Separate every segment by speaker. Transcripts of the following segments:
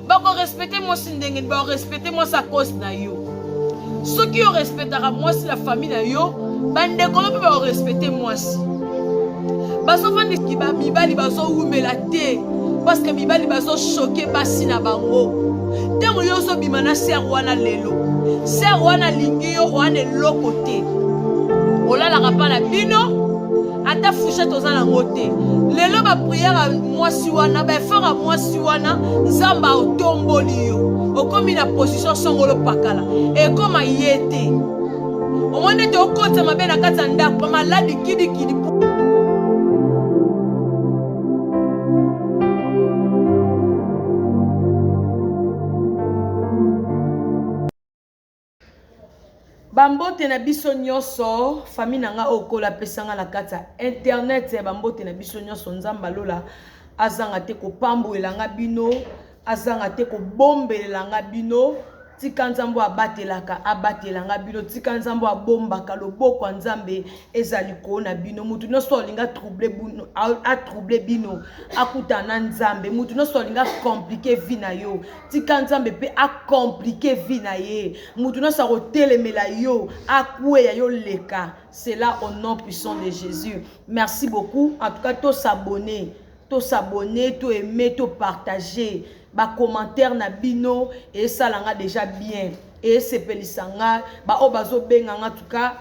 Speaker 1: Bakorespecte mwasi ndenge nini? Bakorespecte mwasi a cause na yo. Soki yo respectaka mwasi na famille na yo, bandeko no mpe bakorespecte mwasi. Bazofandisi mibali bazowumela te parce que mibali bazochoke basi na bango. Ntango yo ozobima na sere wana lelo, sere wana alingi yo wana eloko te, olalaka mpa na bino ata fourchette oza nango te. Lelo bapriere ya mwasi wana, baeffort ya mwasi wana, Nzambe aotomboli yo, okomi na position songolo pakala, ekoma ye te. Omoni ete okotisa mabe na kati ya ndako, maladi kidikidi. Bambote na biso nyonso, famille na nga oyo kola apesa nga na kati ya internet, bambote na biso nyonso. Nzambe alola azanga te kopambolela nga bino, azanga te kobombelela nga bino. Tika Nzambe oyo abatelaka abatela nga bino, tika Nzambe oyo abombaka, loboko ya Nzambe eza likolo na bino. Moto nyonso alinga atrouble bino, akutana na Nzambe. Moto nyonso alinga compliquer vie na yo, tika Nzambe mpe acompliquer vie na ye. Moto nyonso akotelemela yo, akweya yo leka. C'est là au nom puissant de Jésus. Merci beaucoup. En tout cas, to s'abonner, to s'abonner, to aimer, to partager. Ba commentaire na bino esala nga déjà bien, esepelisa nga ba oyo bazobenga nga. En tout cas,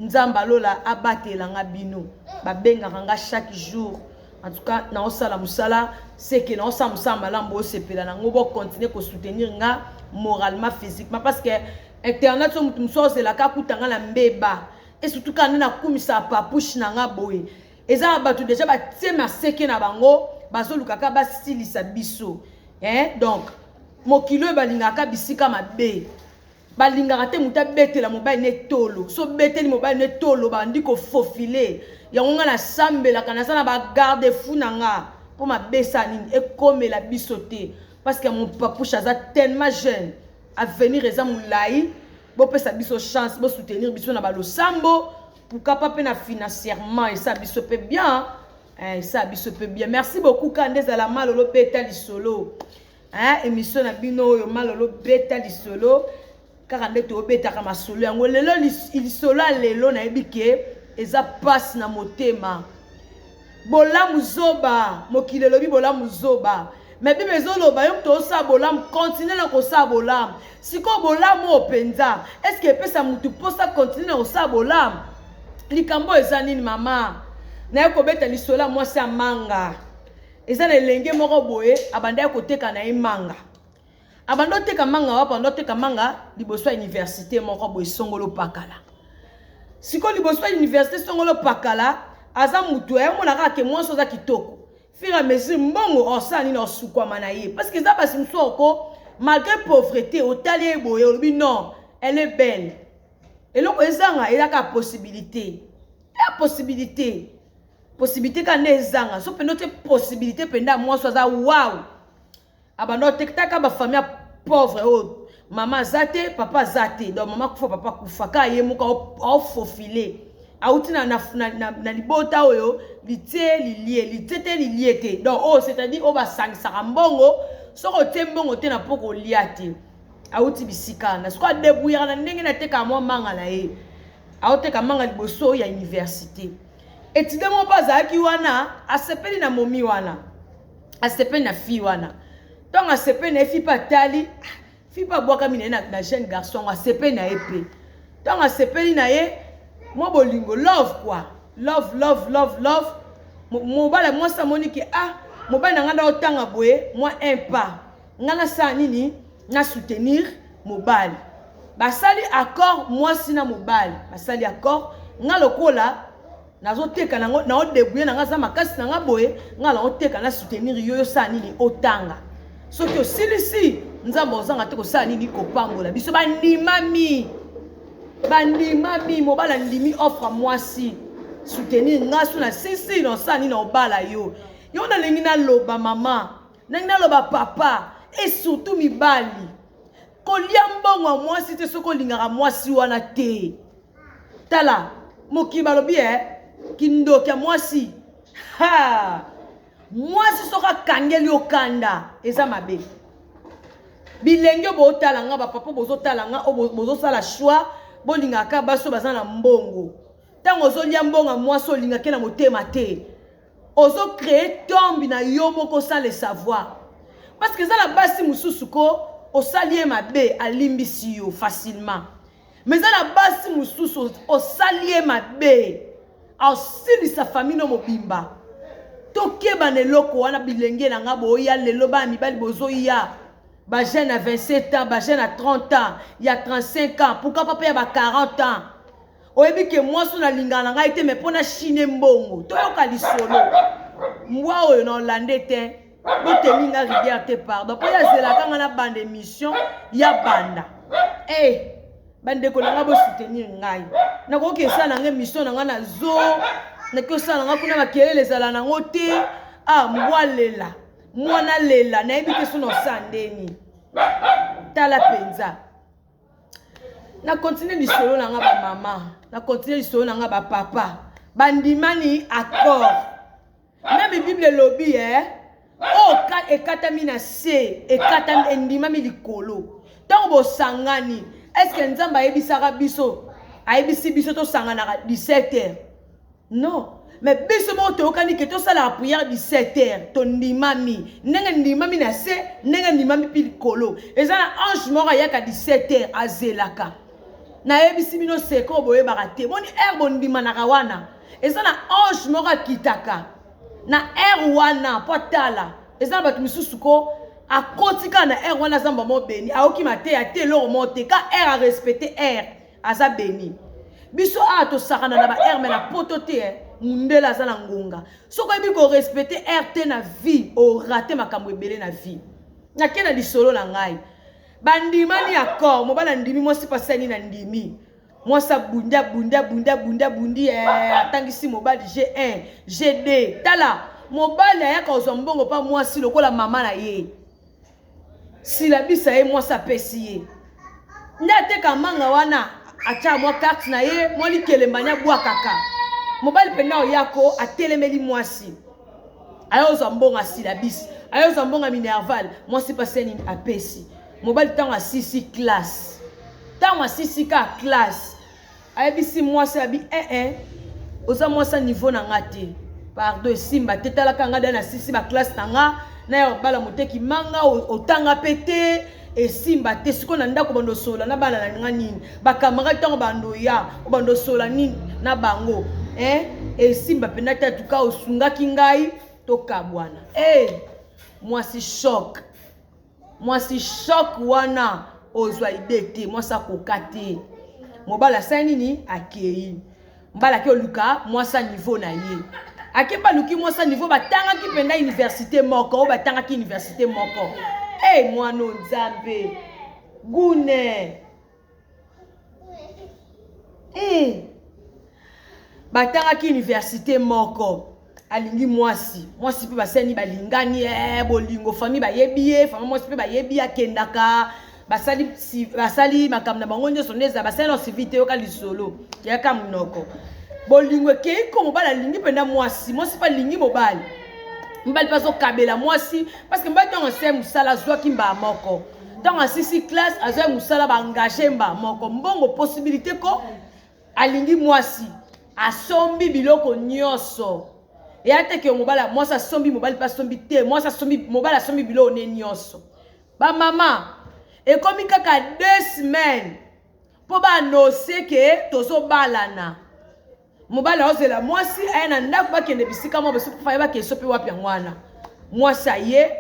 Speaker 1: Nzambe alola abatela nga bino. Babengaka nga chaque jour. En tout cas, naosala mosala, c'est que naosala mosala malamu, bosepela nango, bo continuer ko soutenir nga moralement, physiquement, parce que internet so mutu mosusu azelaka akuta nga na mbeba, et surtout kaka nde nakumisaka papouche na nga boye. Eza na bato deja batie maseke na bango, bazolukaka basilisa biso. Donc mokili oyo balingaka bisika mabe, balingaka te moto abetela mobali ne tolo. So beteli mobali ne tolo, bandi kofofile yango. Nga nasambelaka, naza na bagarde fou na nga mpo mabe esala nini ekomela biso te, parce que mon papouche aza tellement jeune, avenir eza molai. Bopesa biso chance, bosoutenir biso na balosambo, pourquoi pas mpe na financièrement, esala biso mpe bien, esala biso mpe bien. Merci beaucoup. Ka nde ezala Malolo beta lisolo, émission na bino oyo Malolo beta lisolo, kaka nde tobetaka masolo yango lelo. Lisolo ya lelo, nayebi ke eza mpasi na motema. Bolamu zoba, mokili elobi bolamu zoba, me Bible ezoloba yo moto osala bolamu, continue na kosala bolamu. Sikoyo bolamu oyo mpenza, eske epesa motu mposa continue na kosala bolamu? Likambo oyo eza nini? Mama naye kobeta lisolo ya mwasi ya manga. Eza na elenge moko boye, abandaki koteka na ye manga. Abanda oteka manga wapo? Abanda oteka manga liboso ya université moko boye songolo pakala. Sikoyo liboso ya université songolo pakala, aza mutu ayomona kaka ke mwasi aza kitoko. Fur à mesure mbongo osala nini, osukwama na ye, parce que eza basi mosusu oko malgré pauvreté, otali ye boye, olobi non, elle est belle. Eloko ezanga eza kaka possibilité ya possibilité, possibilité kaka nde ezanga. So mpenza otie possibilité mpenza, mwasi aza wow. Abanda otekitaka bafamille ya pauvre oyo mama aza te, papa aza te, donc mama kufa, papa kufa, kaka ye moko aofofile. Auti na, na, na, na, na libota oyo litie lilie litie te lilie te, donc oyo c'est-à-dire oyo basangisaka mbongo, soki otie mbongo te na mpo kolia te. Auti bisika wana. Sikoyo adebrouillaka na ndenge natekaka mwa manga na ye, aoteka manga liboso ya université. Étudiant moko mpe azalaki wana, asepeli na momi wana, asepeli na fille wana. Ntango asepeli na ye, fille mpe atali, fille mpe abwakami na ye na jeune garçon yango, asepeli na ye mpe. Ntango asepeli na ye, mwa bolingo, love quoi, love, love, love, love. Mobali, mwasi amoni ke ah, mobali na ngai nda otanga boye, mwa un pas, ngai nasala nini na soutenir mobali. Basali accord, mwasi na mobali basali accord: ngai lokola nazoteka nango, naodebrouille na ngai, aza makasi na ngai boye, ngai naoteka na soutenir yo, yosala nini, otanga. Soki osilisi, Nzambe ozanga te kosala nini, kopambola biso. Bandimami, bandimami. Mobali andimi offre mwasi: soutenir ngai, so na sisi nasala nini, na obala yo. Yo nalingi naloba mama, ndenge naloba papa, et surtout mibali, kolia mbongo ya mwasi te soki olingaka mwasi wana te. Tala mokili, balobi e kindoki ya mwasi. Ha, mwasi soki akangeli yo kanda, eza mabe. Bilenge botala nga, bapapa bozotala nga, oyo bozosala choix, bolingaka basi oyo baza na mbongo. Ntango ozolia mbongo ya mwasi olingaki na motema te, ozo créer tombe na yo moko sans le savoir. Parce que eza na basi mosusu ko osali ye mabe alimbisi yo facilement, mais eza na basi mosusu osali ye mabe aosilisa famille no mobimba. Tokeba na eloko wana. Bilenge na nga boya lelo, bana mibali bozoya, bajeune ya 27 ans, bajeune ya 30 ans, ya 35 ans, pourquoi pas mpe ya ba 40 ans. Oyebi ke mwasi oyo nalingaka na ngai te, me mpo na chine mbongo. Toyoka lisolo. Mbwa oyo na olande te, botemi nga rigueur te, pardon, mpo ye azelaka nga na banda émission ya banda. Eh, bandeko na ngai, bosoutenir ngai. Nakoki esala na ngai émission na ngai na zo, nakoki osala na ngai kuna, makelele ezala nango te. Ah, mbwa lela, mwana lela, nayebi te so na osala ndeni. Tala mpenza, na continue lisolo na nga bamama, na continue lisolo na nga bapapa. Bandimani accord. Même Bible elobi, eh, oyo ekatami na se ekatami, endimami likolo. Ntango bosangani, est-ce Nzambe ayebisaka biso, ayebisi biso tosanganaka 17 heures? Non, mais biso moko toyokani ke tosalaka prière 17 heures. Tondimami ndenge ndimami na se, ndenge ndimami mpi likolo. Eza na ange moko ayaka 17 heures, azelaka. Nayebisi bino seko, boyebaka te. Boni heure bondimanaka wana, eza na ange moko akitaka na heure wana mpo atala. Eza na bato misusu ko akoti kaka na heure wana, aza mbamo béni. Aoki mateya te, eloko moko te, ka heure arespecte heure, aza béni. Biso awa tosakana na baheure, mais na poto te. Eh, mundele aza na ngonga. Soki oyebi korespecte heure te na vie, orater makambo ebele na vie. Nake na lisolo na ngai. Bandimani accord, mobali andimi, mwasi mpasi ani na ndimi. Mwasi abundi, abundi, abundi, abundi, abundi, eh, atangisi mobali G1, G2. Tala, mobali ayaka kozwa mbongo mpa mwasi lokola mama na ye silabisa ye. Mwasi apesi ye nde ateka manga wana, atya mwa carte na ye, mwa likelembani abwakaka. Mobali mpenza oyako atelemeli mwasi, ayozwa mbongo asilabisi, ayozwa mbongo ya minerval. Mwasi mpasi ya nini apesi mobali. Ntango asisi classe, ntango asisi ka classe, ayebisi mwasi abi: "Eh, eh, oza mwasi ya niveau na nga te, pardon, esimba te. Talaka nga da nasisi baclasse na nga, naya bala moteki manga, otanga mpe te, esimba te. Sikoyo na ndako bando osola na bana na nga nini? Bacamarade ntango bando ya obando osola nini na bango? Eh, esimba mpenza te. Atuka osungaki ngai, tokabwana." Eh, mwasi choc, mwasi choc wana, ozwa idée te. Mwasi akoka te. Mobali asali nini? Akei. Mobali ake oluka mwasi ya niveau na ye. Ake mpe aluki mwasi ya niveau, batangaki mpenza université moko, oyo batangaki université moko. E mwana Nzambe gune e batangaki université moko. Alingi mwasi, mwasi mpe basali, balingani. Eh, bolingo, famille bayebi ye, famille mwasi mpe bayebi ye. Akendaka, basali, basali makambo na bango nyonso nde eza basali na civil te. Yoka lisolo, yaka monoko. Bolingo ekei ko, mobali alingi mpenza mwasi, mwasi mpe alingi mobali. Mobali mpe azokabela mwasi, parce que mobali ntango asali mosala, azwaki mbaa moko. Ntango asisi classe, azwaki mosala, baengage mbaa moko, mbongo, possibilité ko alingi mwasi, asombi biloko nyonso. Eya te ke mobali, mwasi asombi, mobali mpe asombi te. Mwasi asombi, mobali asombi biloko ne nyonso. Bamama, ekomi kaka 2 semaines mpo baannonce ke tozobalana. Mobali aozela mwasi aya na ndako, bakende bisika moko besofa ye, bakende so mpe wapi. Yango wana mwasi aye,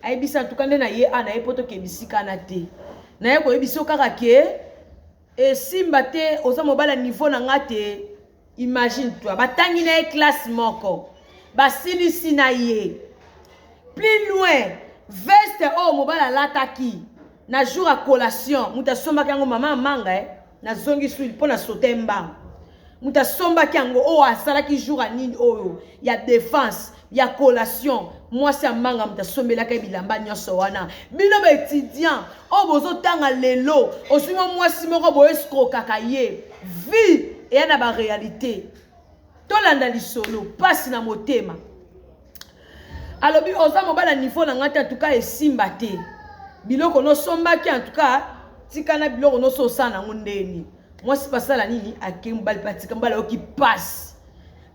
Speaker 1: ayebisa: "Ntuka nde na ye a na ye mpo tokende bisika na te, naye koyebisa yo kaka ke esimba te, oza mobali ya niveau na nga te." Imagine toi, batangi na ye classe moko, basilisi na ye. Plus loin, veste oyo mobali alataki na jour ya collation, moto asombaki yango mama manga. Eh, nazongi swili mpo na sote mbango. Moto asombaki yango oyo asalaki jour ya nini oyo ya défense ya collation, mwasi ya manga moto asombelaka ye bilamba nyonso wana. Bino baétudiant oyo bozotanga lelo, ozwi mwa mwasi moko boescroquaka ye, vie eya na baréalité. Tolanda lisolo. Mpasi na motema. Alobi: "Oza mobali ya niveau na ngai te, atuka esimba te." Biloko nosombaki en tout cas tika na biloko noso osala nango ndeni. Mwasi basala nini ake mobali mpe atika mobali ayoki pasi.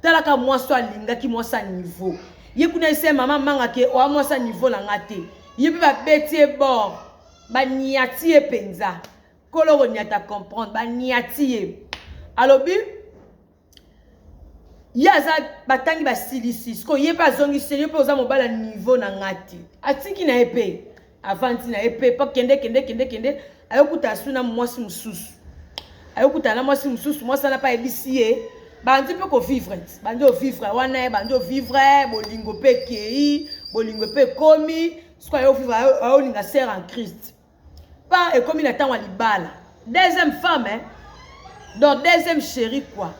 Speaker 1: Talaka mwasi oyo alingaki mwasi ya niveau. Ye kuna ese mama manga ke oa mwasi ya niveau na nga te. Ye mpe babeti ye bord. Baniati ye mpenza. Kolo koniata comprendre. Baniati ye. Alobi ye aza batangi basilisi sikoyo ye mpe azongiseli yo mpe oza mobali ya niveau na nga te atiki na ye mpe avandi na ye mpe mpo kende kende kende kende ayokuta asu na mwasi mosusu ayokutana na mwasi mosusu mwasi wana mpe ayebisi ye bandi mpe kovivre ti bandi ovivre wana ye bandi ovivre bolingo mpe ekei bolingo mpe ekomi sikoyo ayovivre ayolinga sere en christ pa ekomi na ntango ya libala deuxième femme hein? Donc deuxième chérie quoi,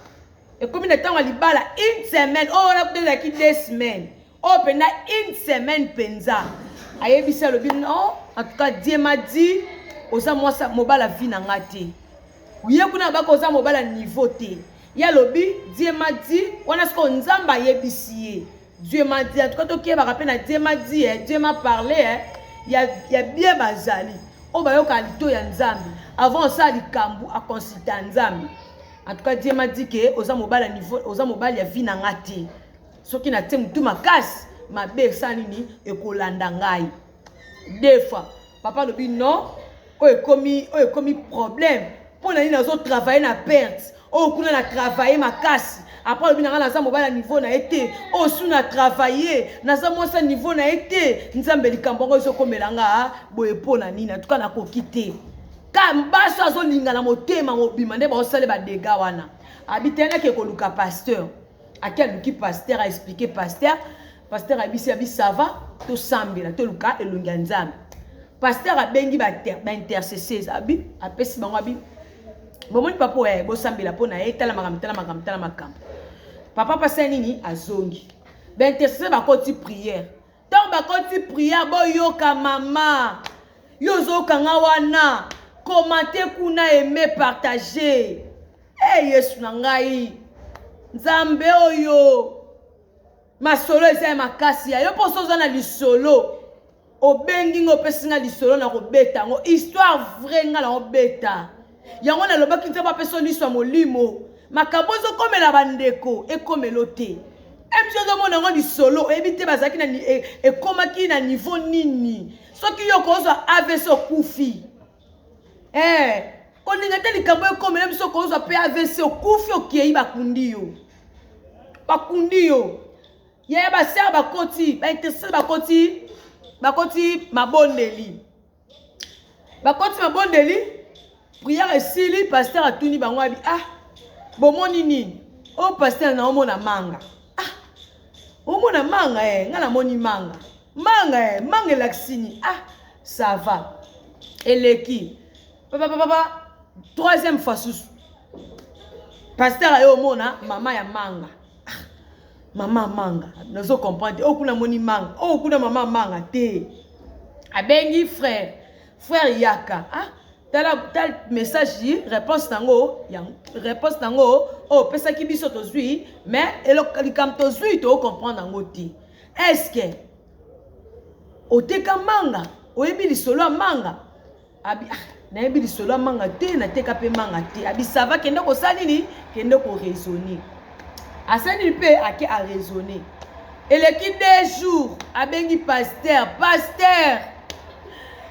Speaker 1: ekomi na ntango ya libala une semaine oyo wana kuta ezalaki deux semaines oyo mpenza une semaine mpenza ayebisi alobi non, en tout cas Dieu m'a dit oza mwasi mobala vie na nga te. Ye kuna baka oza mobala niveau te. Ye alobi Dieu m'a dit wana sikoyo Nzambe ayebisi ye Dieu m'a dit. En tout cas tokebaka mpe na Dieu m'a dit eh, Dieu m'a parlé eh, ya, ya bien bazali oyo bayokaka lito ya Nzambe avant osala likambo aconsulta Nzambe. En tout cas Dieu m'a dit ke oza mobali ya niveau, oza mobali ya vie na nga te. Soki natie motu makasi mabe esala nini ekolanda ngai. Deux fois papa alobi non, oyo ekomi, oyo ekomi problème mpo na nini nazo travailler na perte oyo kuna na travailler makasi après alobi na ngai naza mobali ya niveau na ye te oyo su na travailler naza mwasi ya niveau na ye te. Nzambe likambo yango ezokomela nga boye mpo na nini? En tout cas nakoki te. Ka basi azolinga na motema mobima nde baosale badega wana. Abi te nake koluka pasteur, ake aluki pasteur, aexplike pasteur, pasteur ayebisi abi ça va, tosambela toluka elongi ya Nzambe. Pasteur abengi baintercesseuse, abi apesi bango abi bomoni papa oyo bosambela mpo na ye, tala makambo tala makambo tala makambo. Papa pasteur nini azongi, baintercesseuse bakoti prière. Ntango bakoti prière, boyoka mama yo ozokanga wana, komante kuna, aime, partage. E Yesu na ngai Nzambe oyo masolo eza ya makasi ya yo mpo so oza na lisolo obengi nga opesi nga lisolo na kobeta yango histoire vrai nga na kobeta yango. Nalobaki Nzambe apesa liso ya molimo, makambo ezokomela bandeko ekomelo te. Mc ozomona yango lisolo oyebi te bazalaki na ekomaki na niveau nini. Soki yo kozwa AVC okufi, kolinga te likambo ekomela biso, kozwa mpe AVC okufi, okei bakundi yo, bakundi yo. Yaya basere bakoti, baintercesseur bakoti, bakoti mabondeli, bakoti mabondeli, prière esili, pasteur atuni bango abi ah bomoni nini? Oyo pasteur na omona manga, ah omona manga eh, nga namoni manga, manga eh, manga elakisi nini? Ah ça va, eleki papa papa. Troisième fois susu pasteur aye omona mama ya manga. Ah, mama manga nazo comprendre te, oyo kuna moni manga, oyo kuna mama manga te. Abengi frère, frère yaka, ah tala tala message réponse nango ya réponse nango oyo opesaki biso tozwi, mais likambo tozwi tocomprendre yango te. Est-ce que oteka manga? Oyebi lisolo ya manga? Abi ah, nayebi lisolo ya manga te, nateka mpe manga te. Abi ça va, kende kosala nini, kende koraisonner. Asali nini mpe ake araisonner. Eleki 2 jours abengi pasteur, pasteur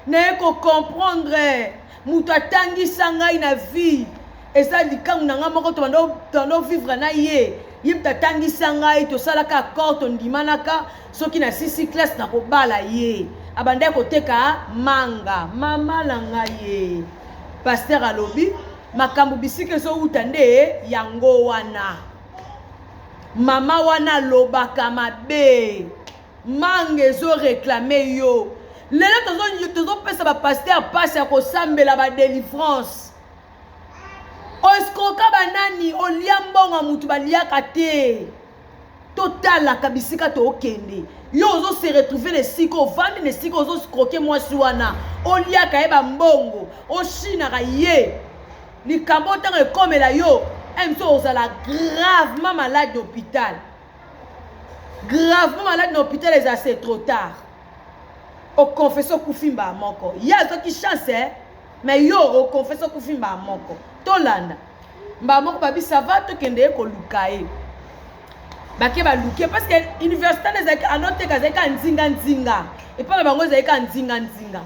Speaker 1: naye kocomprendre moto atangisa ngai na vie eza likangu na ngai moko, tobanda vivre na ye, ye moto atangisa ngai, tosalaka accord, tondimanaka soki nasisi classe nakobala ye, abandaki koteka manga. Mama na ngai ye pasteur alobi makambo bisika ezowuta nde yango wana. Mama wana alobaka mabe, manga ezoréclamer yo. Lelo tozopesa bapasteur mpasi ya kosambela badelivrance. Oescroquer banani? Olia mbongo ya mutu baliaka te. Totalaka bisika tookende. Yo ozose retrouver na esika ovandi, na esika ozoescroquer mwasi wana, oliaka ye bambongo, oshinaka ye. Likambo ntango ekomela yo mso ozala gravement malade na hôpital, gravement malade na hôpital, eza c'est trop tard. Okonfese okufi mbala moko. Ye azwaki chance eh? Mais yo okonfese okufi mbala moko. Tolanda. Mbala moko babi ça va tokende ye koluka ye. Bake baluki ye parce que université wana ezalaki anoteka ezalaki kaka nzinga nzinga. Epai na bango ezalaki kaka nzinga nzinga.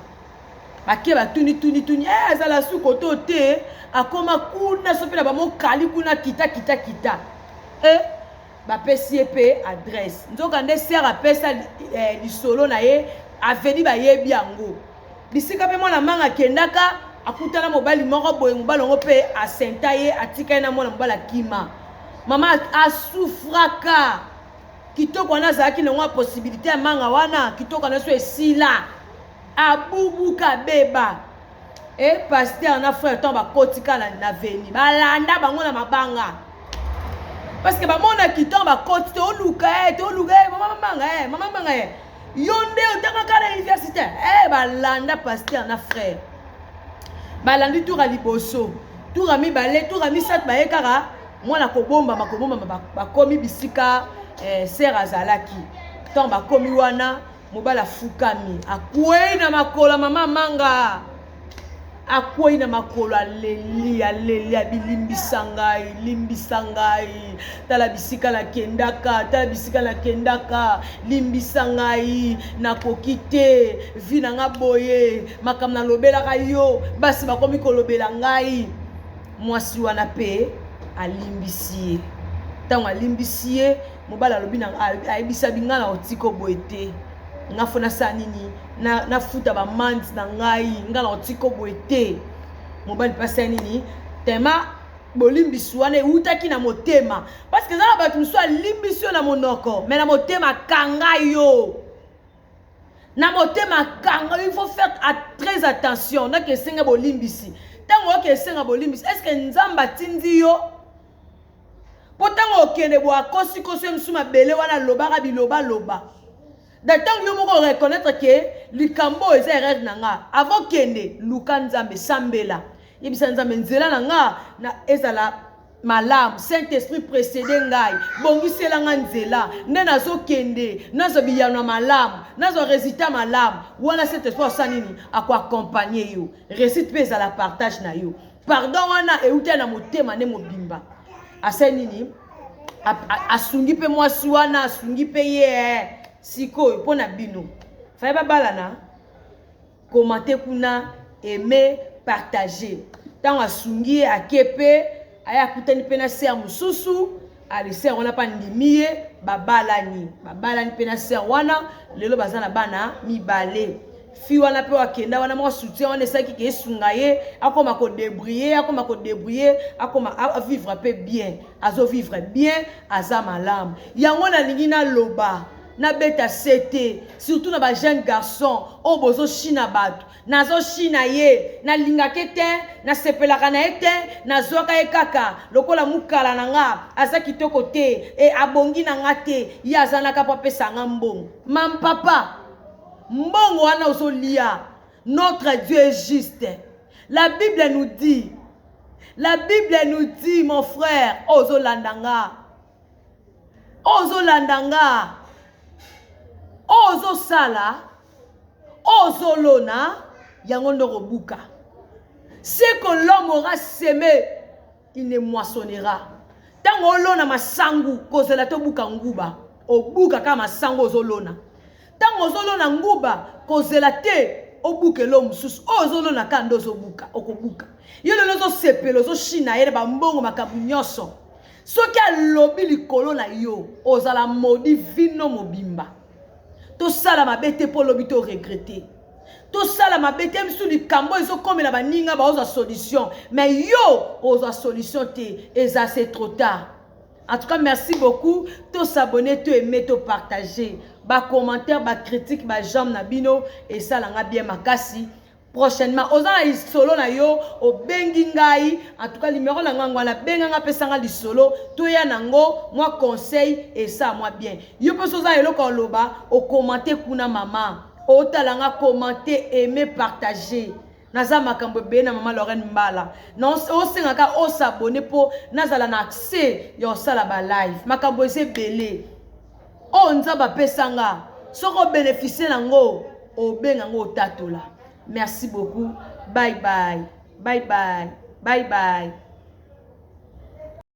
Speaker 1: Bake batuni tuni tuni eh azala su koto te akoma kuna sope na bamokali kuna kita kita kita. Eh Bapesi ye mpe adresse. Nzokande sœur apesa eh, lisolo na ye aveni bayebi yango. Bisika mpe mwana manga akendaka akutana mobali moko boye, mobali yango mpe asenta ye atika ye na mwana mobali akima. Mama asufraka kitoko wana azalaki nango ya possibilité ya manga wana kitoko wana so esila abubuka beba e pasteur na frère ntango bakoti kaka na veni balanda bango na mabanga parce que bamonaki ntango bakoti toluka e toluka e mama manga e mama manga e yo nde otangaka na université e balanda pasteur na frère balandi tour ya liboso tour ya mibale tour ya misato baye kaka mwana kobombama kobombama bakomi bisika eh, sere azalaki ntango bakomi wana Mobali afukami, akwei na makolo ya mama manga, akwei na makolo, aleli, aleli, abilimbisa ngai, limbisa ngai, tala bisika nakendaka, tala bisika nakendaka, limbisa ngai, nakoki te, vi na nga boye, makambo nalobelaka yo, basi bakomi kolobela ngai. Mwasi wana mpe alimbisi ye. Ntango alimbisi ye, mobali alobi na ayebisa bi ngai na otiko boye te nga fo nasala nini nafuta na bamande na ngai ngai na otiko boye te mobali mpe asala nini tema bolimbisi wana ewutaki na motema parce que eza na bato mosusu alimbisi yo na monoko me na motema akanga yo na motema akanga il faut faire très attention nake esenga bolimbisi ntango oke esenga bolimbisi est ce que nzambe atindi yo mpo ntango okende boye akosikosi yo mosusu mabele wana alobaka bilobaloba da ntango yo moko oreconnaitre ke likambo oyo eza erreur na nga avant kende luka nzambe sambela yebisa nzambe nzela na nga na ezala malamu saint esprit précédé ngai bongisela nga nzela nde nazokende nazwa biyano ya malamu nazwa résultat malamu wana saint esprit asala nini akoaccompagne yo réussite mpe ezala partage na yo pardon wana euta na motema nde mobimba asali nini asungi mpe mwasi wana asungi mpe ye eh. sikoyo mpo na bino faye babalana komante kuna aime partage ntango asungi ye ake mpe aye akutani mpe na ser mosusu ale ser wana mpe andimi ye babalani babalani mpe na ser wana lelo baza na bana mibale fi wana mpe akenda wana mwa soutien wana esalaki ke esunga ye akoma kodebrouille akoma kodebrouille akoma avivre mpe bien azovivre bien aza malamu yango nalingi naloba nabeta sete surtout na bajeune garçon oyo bozoshina bato Nazoshina ye, nalingaka ye te, nasepelaka na ye te, nazwaka ye kaka lokola mukala na nga, aza kitoko te, e abongi na nga te, ye aza naka po apesa nga mbongo. Mam papa, mbongo wana ozolia, notre Dieu est juste. La Bible nous dit, la Bible nous dit mon frère, ozolanda nga, ozolanda nga, ozosala Oyo ozolona, yango nde okobuka. Ce que l'homme aura semé, il ne moissonnera. Ntango olona masangu, kozela te obuka nguba. Obuka kaka masangu ozolona. Ntango ozolona nguba, kozela te obuka eloko mosusu. Oyo ozolona kaka nde ozobuka, okobuka. Yo lelo ozosepela, ozoshina ye na bambongo, makambo nyonso. Soki alobi likolo na yo, ozala maudit vino mobimba. Tosala mabe te mpo lobi to regrette. Tosala mabe te misu likambo ezokomela baninga baozwa solution mais yo ozwa solution te eza c'est trop tard. En tout cas, merci beaucoup. To s'abonner, to aimer, to partager. Ba commentaires, ba critiques, ba j'aime na bino et ça langa bien makasi. Prochainement, oza na lisolo na yo, obengi ngai, en tout cas numéro na ngai wana benga nga pesa nga lisolo, toya nango mwa conseil et ça moi bien. Yo pe soza eloko oloba, o commenter kuna mama. Otala nga commenter, aimer, partager. Naza makambo ebele na mama Lorraine Mbala. Na osenga ka o s'abonner po nazala na accès ya osala ba live. Makambo eza ebele. Oyo Nzambe apesa nga, soki o bénéficier nango, Obenga ngo otatola. Merci beaucoup. Bye bye. Bye bye. Bye bye.